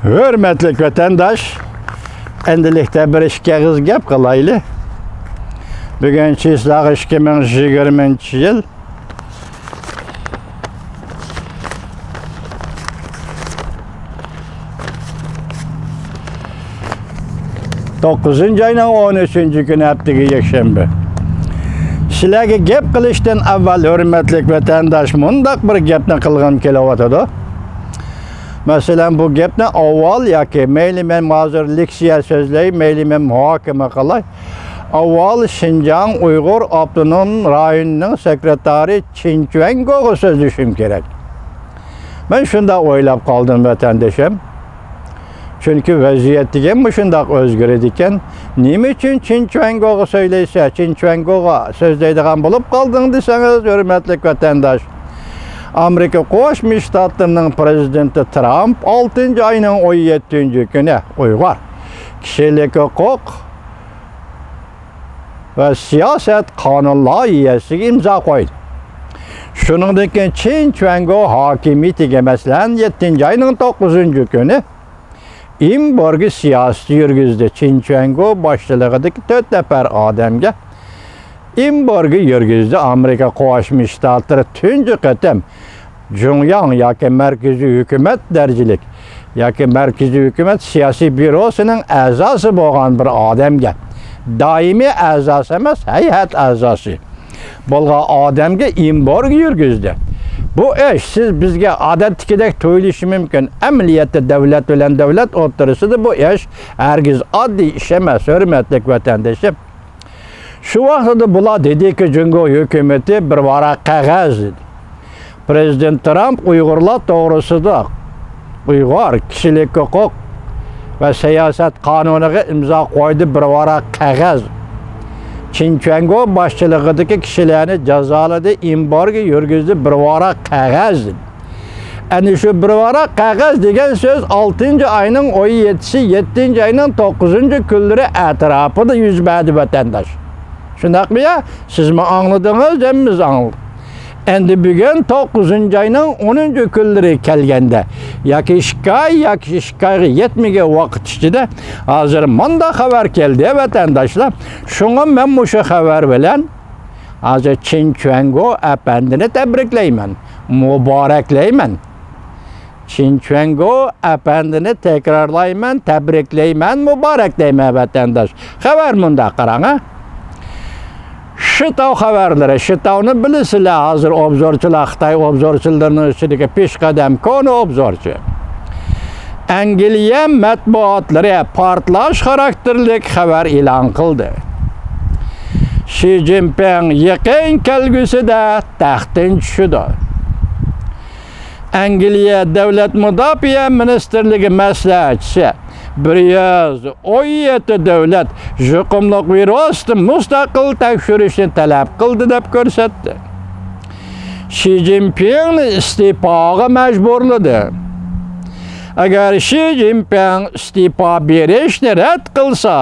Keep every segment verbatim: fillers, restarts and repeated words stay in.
ھۆرمەتلىك ۋەتەنداش، ئەمدىلىكتە بىر ئىككى ئېغىز گەپ قىلايلى. بۈگۈن چىسلاغا ئىككى مىڭ يىگىرمىنچى يىل. توققۇزىنچى ئاينىڭ ئون ئۈچىنچى كۈنى، ھەپتىگە يەكشەنبە. سىلەرگە گەپ قىلىشتىن ئاۋۋال، ھۆرمەتلىك ۋەتەنداش، مۇنداق بىر گەپنى قىلغۇم كېلىۋاتىدۇ. مەسىلەن، بۇ گەپنى ئاۋۋال ياكى مەيلى مەن ھازىر لېكسىيە سۆزلەي، مەيلى مەن مۇھاكىمە قىلاي، ئاۋۋال شىنجاڭ ئۇيغۇر ئاپتونوم رايونىنىڭ سېكرېتارى چىن چۈەنگوغا سۆزلىشىم كېرەك. مەن شۇنداق ئويلاپ قالدىم، ۋەتەندىشىم. چۈنكى ۋەزىيەت دېگەن مۇشۇنداق ئۆزگىرىدىكەن. نېمە ئۈچۈن چىن چۈەنگوغا سۆزلەيسەن، چىن چۈەنگوغا سۆزلەيدىغان بولۇپ قالدىڭ دېسەڭىز، ھۆرمەتلىك ۋەتەنداش، ئامېرىكا قوشما شتاتلىرىنىڭ پرېزىدېنتى ترامپ ئالتىنچى ئاينىڭ ئون يەتتىنچى كۈنى ئۇيغۇر كىشىلىك ھوقۇق ۋە سىياسەت قانۇن لايىھەسىگە ئىمزا قويدى. شۇنىڭدىن كېيىن چىن چۈەنگو ھاكىمىيىتىگە، مەسىلەن، يەتتىنچى ئاينىڭ توققۇزىنچى كۈنى ئېمبارگو سىياسىتى يۈرگۈزدى. چىن چۈەنگو باشچىلىقىدىكى تۆت نەپەر ئادەمگە ئېمبارگو يۈرگۈزدى. ئامېرىكا قوشما شتاتلىرى تۇنجى قېتىم جۇڭياڭ ياكى مەركىزىي ھۆكۈمەت دەرىجىلىك ياكى مەركىزىي ھۆكۈمەت سىياسىي بيۇروسىنىڭ ئەزاسى بولغان بىر ئادەمگە، دائىمىي ئەزاسى ئەمەس، ھەيئەت ئەزاسى بولغان ئادەمگە ئېمبارگو يۈرگۈزدى. بۇ ئىش سىز بىزگە ئادەتتىكىدەك تۇيۇلۇشى مۇمكىن. ئەمەلىيەتتە دۆلەت بىلەن دۆلەت ئوتتۇرىسىدا بۇ ئىش ھەرگىز ئاددىي ئىش ئەمەس، ھۆرمەتلىك ۋەتەندىشىم. شۇ ۋاقتىدا بۇلار دېدىكى، جۇڭگو ھۆكۈمىتى بىر ۋاراق قەغەز دېدى. پرېزىدېنت ترامپ ئۇيغۇرلار توغرىسىدا، ئۇيغۇر كىشىلىك ھوقۇق ۋە سىياسەت قانۇنىغا ئىمزا قويدى، بىر ۋاراق قەغەز. چىن چۈەنگو باشچىلىقىدىكى كىشىلەرنى جازالىدى، ئېمبارگو يۈرگۈزدى، بىر ۋاراق قەغەز. ئەنە شۇ بىر ۋاراق قەغەز دېگەن سۆز ئالتىنچى ئاينىڭ ئون يەتتىسى، يەتتىنچى ئاينىڭ توققۇزىنچى كۈنلىرى ئەتراپىدا يۈز بەردى، ۋەتەنداش. شۇنداقمۇ يا؟ سىزمۇ ئاڭلىدىڭىز، ھەممىمىز ئاڭلىدۇق. ئەمدى بۈگۈن توققۇزىنچى ئاينىڭ ئونىنچى كۈنلىرى كەلگەندە، ياكى ئىككى ئاي، ياكى ئىككى ئايغا يەتمىگەن ۋاقىت ئىچىدە ھازىر مۇنداق خەۋەر كەلدى، ۋەتەنداشلار. شۇڭا مەن مۇشۇ خەۋەر بىلەن ھازىر چىن چۈەنگو ئەپەندىنى تەبرىكلەيمەن، مۇبارەكلەيمەن. چىن چۈەنگو ئەپەندىنى تەكرارلايمەن، تەبرىكلەيمەن، مۇبارەكلەيمەن، ۋەتەنداش. خەۋەر مۇنداق، قاراڭ، ھە. شىتاۋ خەۋەرلىرى، شىتاۋنى بىلىسىلەر، ھازىر ئوبزورچىلار، خىتاي ئوبزورچىلىرىنىڭ ئىچىدىكى پېشقەدەم كونا ئوبزورچى. ئەنگلىيە مەتبۇئاتلىرى پارتلاش خاراكتېرلىك خەۋەر ئېلان قىلدى. شى جىنپىڭ يېقىن كەلگۈسىدە تەختتىن چۈشىدۇ. ئەنگلىيە دۆلەت مۇداپىئە مىنىستىرلىكى مەسلىھەتچىسى بىر يۈز ئون يەتتە دۆلەت يۇقۇملۇق ۋىرۇستىن مۇستەقىل تەكشۈرۈشنى تەلەپ قىلدى دەپ كۆرسەتتى. شى جىنپىڭنى ئىستېپاغا مەجبۇرلىدى. ئەگەر شى جىنپىڭ ئىستېپا بېرىشنى رەت قىلسا،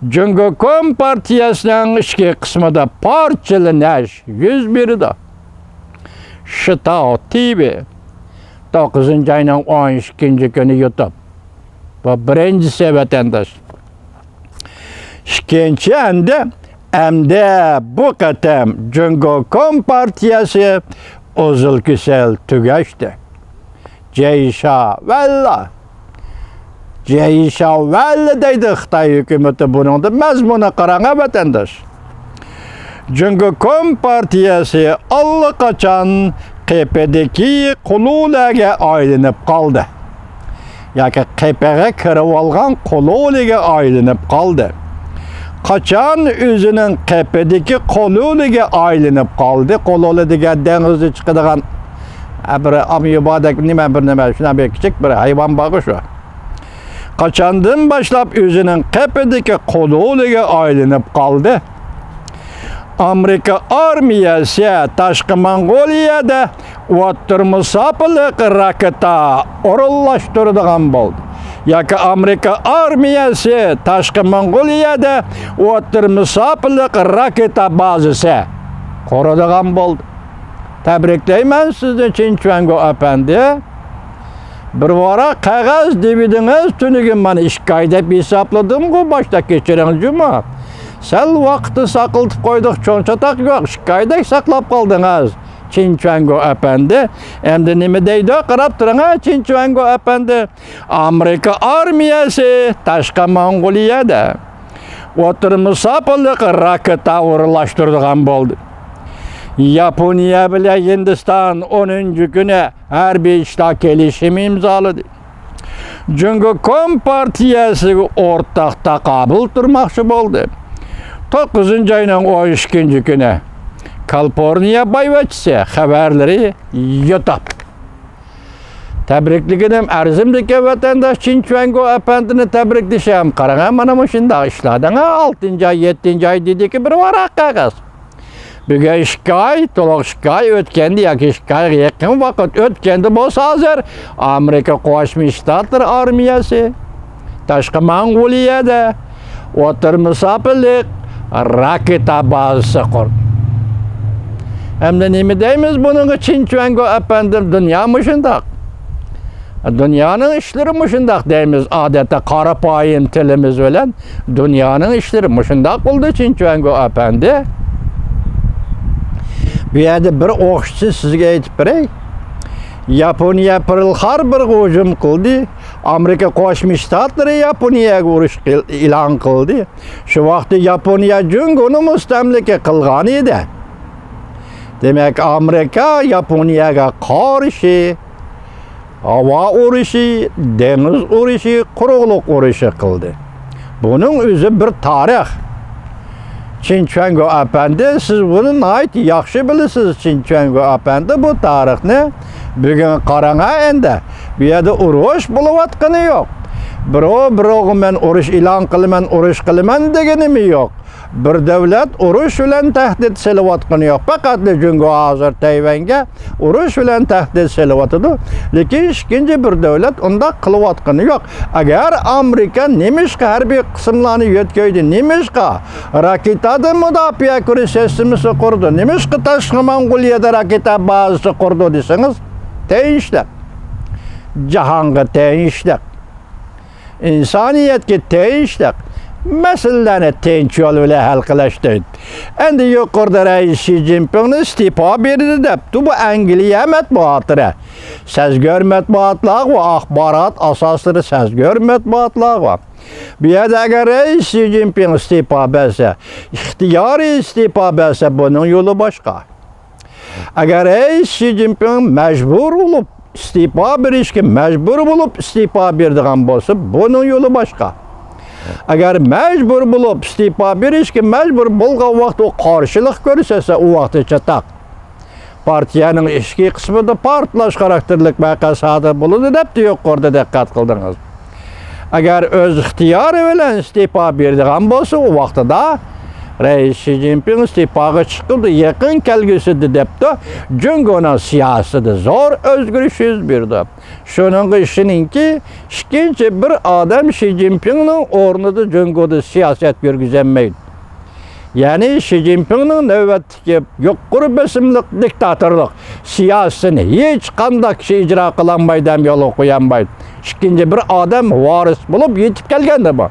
جۇڭگو كومپارتىيەسىنىڭ ئىچكى قىسمىدا پارچىلىنىش يۈز بېرىدۇ. شىتاۋ تىۋى، توققۇزىنچى ئاينىڭ ئون ئىككىنچى كۈنى يۇتۇپ. بۇ بىرىنچىسى، ۋەتەنداش. ئىككىنچى، ئەمدى، ئەمدى بۇ قېتىم جۇڭگو كومپارتىيەسى ئۇزۇل كېسەل تۈگەشتى. جەيشا ۋەللا. جەيشا ۋەللا دەيدۇ خىتاي ھۆكۈمىتى بۇنىڭدا. مەزمۇنى قاراڭ، ۋەتەنداش. جۇڭگو كومپارتىيەسى ئاللىقاچان قېپىدىكى قۇلۇلەگە ئايلىنىپ قالدى. ياكى قېپىغا كىرىۋالغان قۇلۇلىگە ئايلىنىپ قالدى. قاچان ئۆزىنىڭ قېپىدىكى قۇلۇلىگە ئايلىنىپ قالدى، قۇلۇلى دېگەن دېڭىزدا چىقىدىغان، ھە، بىر ئامېبادەك نېمە، بىر نېمە، شۇنداق بىر كىچىك بىر ھايۋان بارغۇ شۇ. قاچاندىن باشلاپ ئۆزىنىڭ قېپىدىكى قۇلۇلىگە ئايلىنىپ قالدى؟ ئامېرىكا ئارمىيەسى تاشقى موڭغۇلىيەدە ئوتتۇرا مۇساپىلىق راكېتا ئورۇنلاشتۇرىدىغان بولدى. ياكى ئامېرىكا ئارمىيەسى تاشقى موڭغۇلىيەدە ئوتتۇرا مۇساپىلىق راكېتا بازىسى قۇرىدىغان بولدى. تەبرىكلەيمەن سىزنى، چىن چۈەنگو ئەپەندى. بىر ۋاراق قەغەز دېۋىدىڭىز تۈنۈگۈن، مانا ئىككى ئاي دەپ ھېسابلىدىمغۇ باشتا، كەچۈرۈڭ جۇمۇ. سەل ۋاقىتنى ساقلىتىپ قويدۇق، چوڭ چاتاق يوق، ئىككى ئايدەك ساقلاپ قالدىڭىز. چىن چۈەنگو ئەپەندى، ئەمدى نېمە دەيدۇ؟ قاراپ تۇرۇڭ ھە، چىن چۈەنگو ئەپەندى. ئامېرىكا ئارمىيەسى تاشقى موڭغۇلىيەدە ئوتتۇرا مۇساپىلىق راكېتا ئورۇنلاشتۇرىدىغان بولدى. ياپونىيە بىلەن ھىندىستان ئونىنچى كۈنى ھەربىي ئىشلار كېلىشىمى ئىمزالىدى. جۇڭگو كومپارتىيەسىگە ئورتاق تاقابىل تۇرماقچى بولدى. توققۇزىنچى ئاينىڭ ئون ئىككىنچى كۈنى كالىفورنىيە بايۋەچچىسى خەۋەرلىرى يوتاپ. تەبرىكلىگىنىم ئەرزىمدىكى ۋەتەنداش چىن چۈەنگو ئەپەندىنى تەبرىكلىشىم. قاراڭ، مانا مۇشۇنداق ئىشلار دەڭ، ئالتىنچى ئاي، يەتتىنچى ئاي دېدىكى بىر ۋاراق قەغەز. بۈگۈن ئىككى ئاي، تولۇق ئىككى ئاي ئۆتكەندە ياكى ئىككى ئايغا يېقىن ۋاقىت ئۆتكەندە بولسا، ھازىر ئامېرىكا قوشما شتاتلىرى ئارمىيەسى تاشقى موڭغۇلىيەدە ئوتتۇرا مۇساپىلىق راكېتا بازىسى قۇردى. ئەمدى نېمە دەيمىز بۇنىڭغا، چىن چۈەنگو ئەپەندىم؟ دۇنيا مۇشۇنداق. دۇنيانىڭ ئىشلىرى مۇشۇنداق دەيمىز ئادەتتە قاراپايىم تىلىمىز بىلەن. دۇنيانىڭ ئىشلىرى مۇشۇنداق بولدى، چىن چۈەنگو ئەپەندى. بۇ يەردە بىر ئوخشىشىنى سىزگە ئېيتىپ بېرەي. ياپونىيە پېرل خاربورغا ھۇجۇم قىلدى. ئامېرىكا قوشما شتاتلىرى ياپونىيەگە ئۇرۇش قىل-، ئېلان قىلدى. شۇ ۋاقىتتا ياپونىيە جۇڭگونى مۇستەملىكە قىلغان ئىدى. دېمەك، ئامېرىكا ياپونىيەگە قارشى ھاۋا ئۇرۇشى، دېڭىز ئۇرۇشى، قۇرۇقلۇق ئۇرۇشى قىلدى. بۇنىڭ ئۆزى بىر تارىخ. چىن چۈەنگو ئەپەندى، سىز بۇنى ناھايىتى ياخشى بىلىسىز، چىن چۈەنگو ئەپەندى، بۇ تارىخنى. بۈگۈن قاراڭا ئەندى، بۇ يەردە ئۇرۇش بولۇۋاتقىنى يوق. بىرەو بىرەۋگە مەن ئۇرۇش ئېلان قىلىمەن، ئۇرۇش قىلىمەن دېگىنىمۇ يوق. بىر دۆلەت ئۇرۇش بىلەن تەھدىت سېلىۋاتقىنى يوق. پەقەتلا جۇڭگو ھازىر تەيۋەنگە ئۇرۇش بىلەن تەھدىت سېلىۋاتىدۇ. لېكىن ئىككىنچى بىر دۆلەت ئۇنداق قىلىۋاتقىنى يوق. ئەگەر ئامېرىكا نېمىشقا ھەربىي قىسىملارنى يۆتكەيدۇ، نېمىشقا راكېتادىن مۇداپىئە كۈرە سىستېمىسى قۇردى، نېمىشقا تاشقى موڭغۇلىيەدە راكېتا بازىسى قۇردى دېسىڭىز، تىنچلىق. جاھانغا تىنچلىق. ئىنسانىيەتكە تىنچلىق، مەسىلىلەرنى تىنچ يول بىلەن ھەل قىلىش دەيدۇ. ئەندى يۇقىرىدا رەئىس شى جىنپىڭنى ئىستېپا بېرىدۇ دەپتۇ، بۇ ئەنگلىيە مەتبۇئاتلىرى. سەزگۈر مەتبۇئاتلارغۇ، ئاخبارات ئاساسلىرى سەزگۈر مەتبۇئاتلارغۇ. بۇ يەردە ئەگەر رەئىس شى جىنپىڭ ئىستېپا بەرسە، ئىختىيارىي ئىستېپا بەرسە، بۇنىڭ يولى باشقا. ئەگەر رەئىس شى جىنپىڭ مەجبۇر بولۇپ ئىستېپا بېرىشكە مەجبۇر بولۇپ ئىستېپا بېرىدىغان بولسا، بۇنىڭ يولى باشقا. ئەگەر مەجبۇر بولۇپ ئىستېپا بېرىشكە مەجبۇر بولغان ۋاقىت ئۇ قارشىلىق كۆرسەتسە، ئۇ ۋاقىتتا چاتاق. پارتىيەنىڭ ئىچكى قىسمىدا پارتلاش خاراكتېرلىك ۋەقە سادىر بولىدۇ دەپتۇ، يۇقىرىدا دىققەت قىلدىڭىز. ئەگەر ئۆز ئىختىيارى بىلەن ئىستېپا بېرىدىغان بولسا، ئۇ ۋاقتىدا رەئىس شى جىنپىڭ ئىستېپاغا چىقىدۇ، يېقىن كەلگۈسىدە دەپتۇ، جۇڭگونىڭ سىياسىتىدە زور ئۆزگىرىش يۈز بېرىدۇ. شۇنىڭغا ئىشىنىڭكى، ئىككىنچى بىر ئادەم شى جىنپىڭنىڭ ئورنىدا جۇڭگودا سىياسەت يۈرگۈزەلمەيدۇ. يەنى شى جىنپىڭنىڭ نۆۋەتتىكى يۇقىرى بېسىملىق دىكتاتورلۇق سىياسىتىنى ھېچقانداق كىشى ئىجرا قىلالمايدۇ ھەم يولغا قويالمايدۇ. ئىككىنچى بىر ئادەم ۋارىس بولۇپ يېتىپ كەلگەندىمۇ،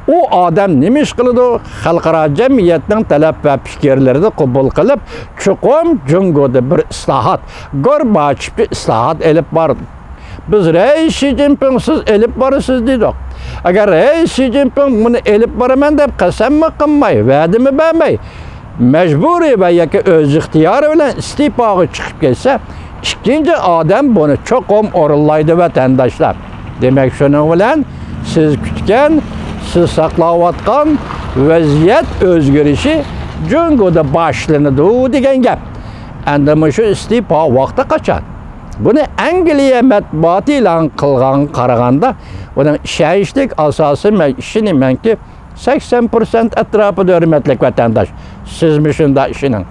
ئۇ ئادەم نېمە ئىش قىلىدۇ؟ خەلقئارا جەمئىيەتنىڭ تەلەپ ۋە پىكىرلىرىنى قوبۇل قىلىپ، چوقۇم جۇڭگودا بىر ئىسلاھات، گورباچېۋ ئىسلاھات ئېلىپ بارىدۇ. بىز رەئىس شى جىنپىڭ سىز ئېلىپ بارىسىز دېدۇق. ئەگەر رەئىس شى جىنپىڭ بۇنى ئېلىپ بارىمەن دەپ قەسەممۇ قىلماي، ۋەدىمۇ بەرمەي، مەجبۇرىي ۋە ياكى ئۆز ئىختىيارى بىلەن ئىستېپاغا چىقىپ كەتسە، ئىككىنچى ئادەم بۇنى چوقۇم ئورۇنلايدۇ، ۋەتەنداشلار. دېمەك، شۇنىڭ بىلەن سىز كۈتكەن، سىز ساقلاۋاتقان ۋەزىيەت ئۆزگىرىشى جۇڭگودا باشلىنىدۇ دېگەن گەپ. ئەمدى مۇشۇ ئىستېپا ۋاقتى قاچان؟ بۇنى ئەنگلىيە مەتبۇئاتى ئېلان قىلغانغا قارىغاندا، بۇنىڭ ئىشەنچلىك ئاساسى، مەن ئىشىنىمەنكى، سەكسەن پىرسەنت ئەتراپىدا، ھۆرمەتلىك ۋەتەنداش. سىزمۇ شۇنداق ئىشىنىڭ.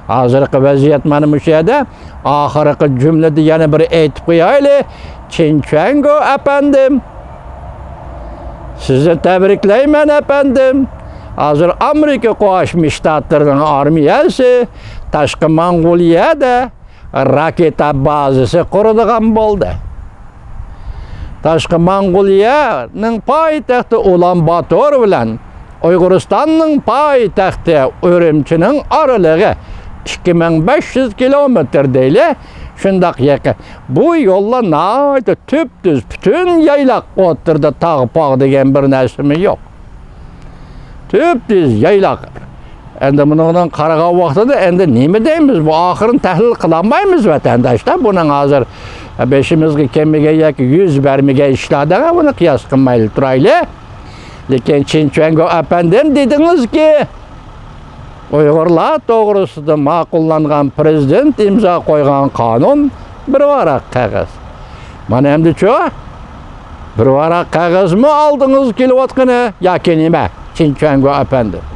ھازىرقى ۋەزىيەت مانا مۇشۇ يەردە. ئاخىرقى جۈملىدە يەنە بىر ئېيتىپ قويايلى. چىن چۈەنگو ئەپەندىم، سىزنى تەبرىكلەيمەن، ئەپەندىم. ھازىر ئامېرىكا قوشما شتاتلىرىنىڭ ئارمىيەسى تاشقى موڭغۇلىيەدە راكېتا بازىسى قۇرىدىغان بولدى. تاشقى موڭغۇلىيەنىڭ پايتەختى ئۇلان باتور بىلەن ئۇيغۇرىستاننىڭ پايتەختى ئۈرۈمچىنىڭ ئارىلىقى ئىككى مىڭ بەش يۈز كىلومېتىر دەيلى، شۇنداق يېقىن. بۇ يوللار ناھايىتى تۈپتۈز، پۈتۈن يايلاق، ئوتتۇرىدا تاغ-پاغ دېگەن بىر نەرسىمۇ يوق. تۈپتۈز يايلاق. ئەمدى بۇنىڭدىن قارىغان ۋاقتىدا ئەمدى نېمە دەيمىز؟ بۇ ئاخىرىنى تەھلىل قىلالمايمىز، ۋەتەنداشلار. بۇنىڭ ھازىر بېشىمىزغا كەلمىگەن ياكى يۈز بەرمىگەن ئىشلار دەپ بۇنى قىياس قىلمايلى تۇرايلى. لېكىن چىن چۈەنگو ئەپەندىم دېدىڭىزكى، ئۇيغۇرلار توغرىسىدا ماقۇللانغان پىرېزىدېنت ئىمزا قويغان قانۇن بىر ۋاراق قەغەز. مانا ئەمدىچۇ؟ بىر ۋاراق قەغەزمۇ ئالدىڭىزغا كېلىۋاتقىنى ياكى نېمە؟ چىن چۈەنگو ئەپەندى.